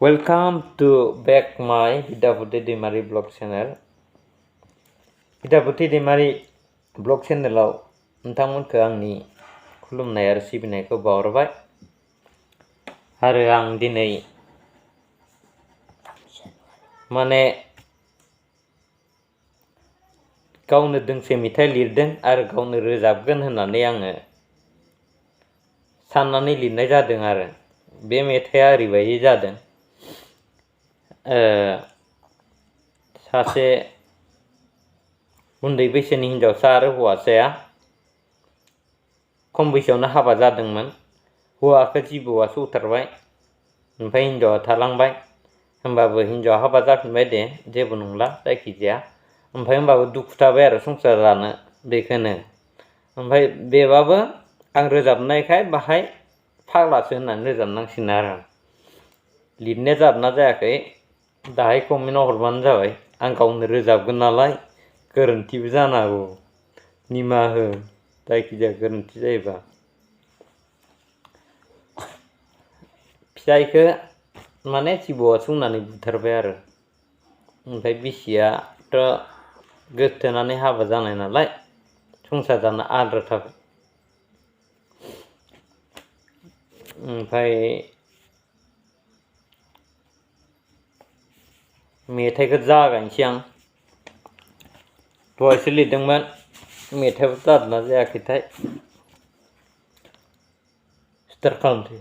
Welcome to back my Hidaputi Dimari blog channel. Hidaputi Dimari blog channelaव नोंथांमोनखौ आंनि खुलुमनाय आरो सिबिनायखौ बावहरबाय आरो आं दिनै माने गावनो दोंसे मेथाइ लिरदों आरो गावनो रोजाबगोन होननानै आङो साननानै लिरनाय जादों आरो बे मेथाइआ ओरैबायदि जादों सासे उन्दै बैसोनि हिनजावसा आरो हौवासाया खम बैसोआवनो हाबा जादोंमोन। हौवाखौ जिबौआ सौथारबाय ओमफ्राय हिनजावा थालांबाय। होमबाबो हिनजावा हाबा जाफिनबाय दे जेबो नंला जायखिजाया ओमफ्राय होमबाबो दुखु थाबाय आरो संसार जानो बेखौनो ओमफ्राय बेबाबो आं रोजाबनायखाय बाहाय फाग्लासो होननानै रोजाबनांसिगोन आरो लिरनाया जादोंना जायाखै दाहाय कमेन्टआव हरबानो जाबाय। आं गावनो रोजाबगोन नालाय गोरोन्थिबो जानो हागौ निमाहा हो जायखिजाया गोरोन्थि जायोबा। फिसाइखौ माने जिबौआ सौनानै बुथारबाय आरो ओमफ्राय बिसियाथ' गोसथोनानै हाबा जानाय नालाय संसार जानो आद्रा थाबाय। ओमफ्राय मेथाइखौ जागायनोसै आं दहायसो लिरदोंमोन मेथाइआबो जादोंना जायाखैथाय स्टार्ट खालामसै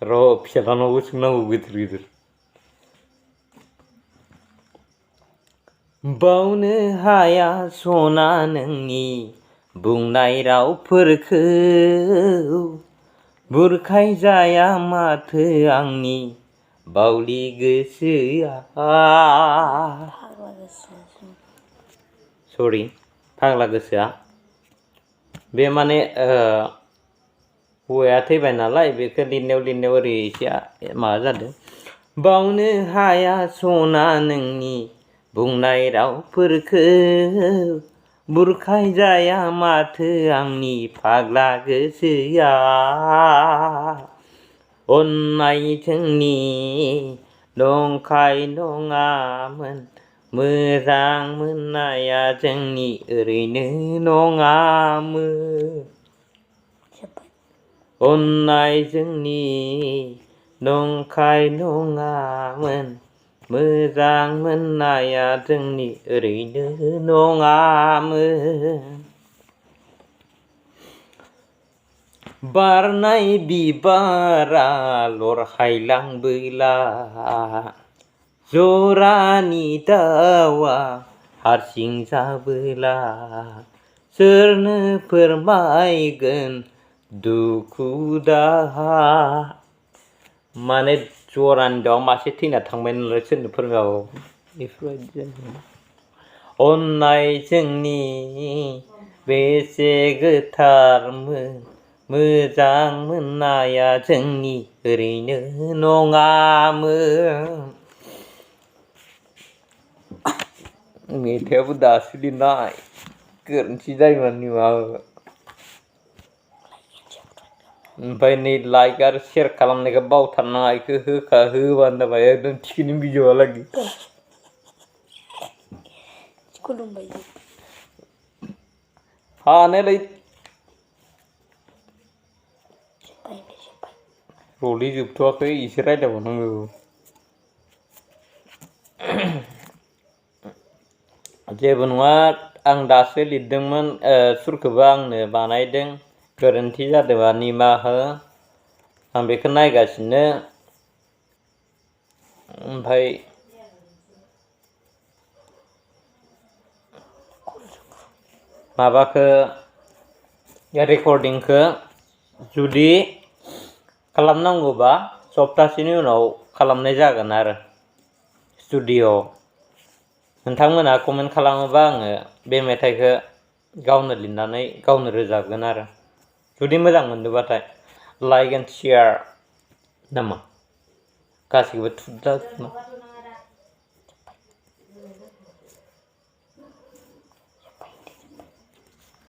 र' फिसालानावबो सोंनांगौ गिदिर गिदिर। बावनो हाया सना नोंनि बुंनाय रावफोरखौ बुरखाय जाया माथो आंनि बावलि गोसोआ सरि फाग्ला गोसोआ बे माने हौवाया थैबाय नालाय बेखौ लिरनायाव ओरै एसे माबा जादों। बावनो हाया सना नोंनि बुंनाय रावफोरखौ बुरखाय जाया माथो आंनि फाग्ला गोसोआ अननाय जोंनि नंखाय नङामोन मोजां मोननाया जोंनि ओरैनो नङामोन अननाय जोंनि नंखाय नङामोन मोजां मोननाया जोंनि ओरैनो नङामोन बारनाय बिबारा लरहायलांबोला जरानि दाउआ हारसिं जाबोला सोरनो फोरमायगोन दुखु दाहा माने जरानि दाउआ मासे थैना थांबाय नालाय सोरनो फोरमायबावो बेफोरबायदि जादों। अननाय जोंनि बेसे गोथारमोन मोजां मोननाया जोंनि ओरैनो नङामोन मेथाइआबो दासो लिरनाय गोरोन्थि जायोबा निमाहा हो। ओमफ्राय नै लाइक आरो शेयार खालामनायखौ बावथारनाङा बेखौ होबानो जाबाय एकदम थिखिनि भिडिअ'आलागै हानायालाय रलै जोबथ'वाखै एसे रायज्लायबावनांगौ। जेबो नङा आं दासो लिरदोंमोन सुरखौबो आंनो बानायदों गोरोन्थि जादोंबा निमाहा हो आं बेखौ नायगासिनो ओमफ्राय माबाखौ रेकर्डिंखौ जुदि खालामनांगौबा सप्तासेनि उनाव खालामनाय जागोन आरो स्टुडिअ नोंथांमोना कमेन्ट खालामोबा आङो बे मेथाइखौ गावनो लिरनानै गावनो रोजाबगोन आरो जुदि मोजां मोनदोंबाथाय लाइक एन्ड शेयार नामा गासैखौबो थुदला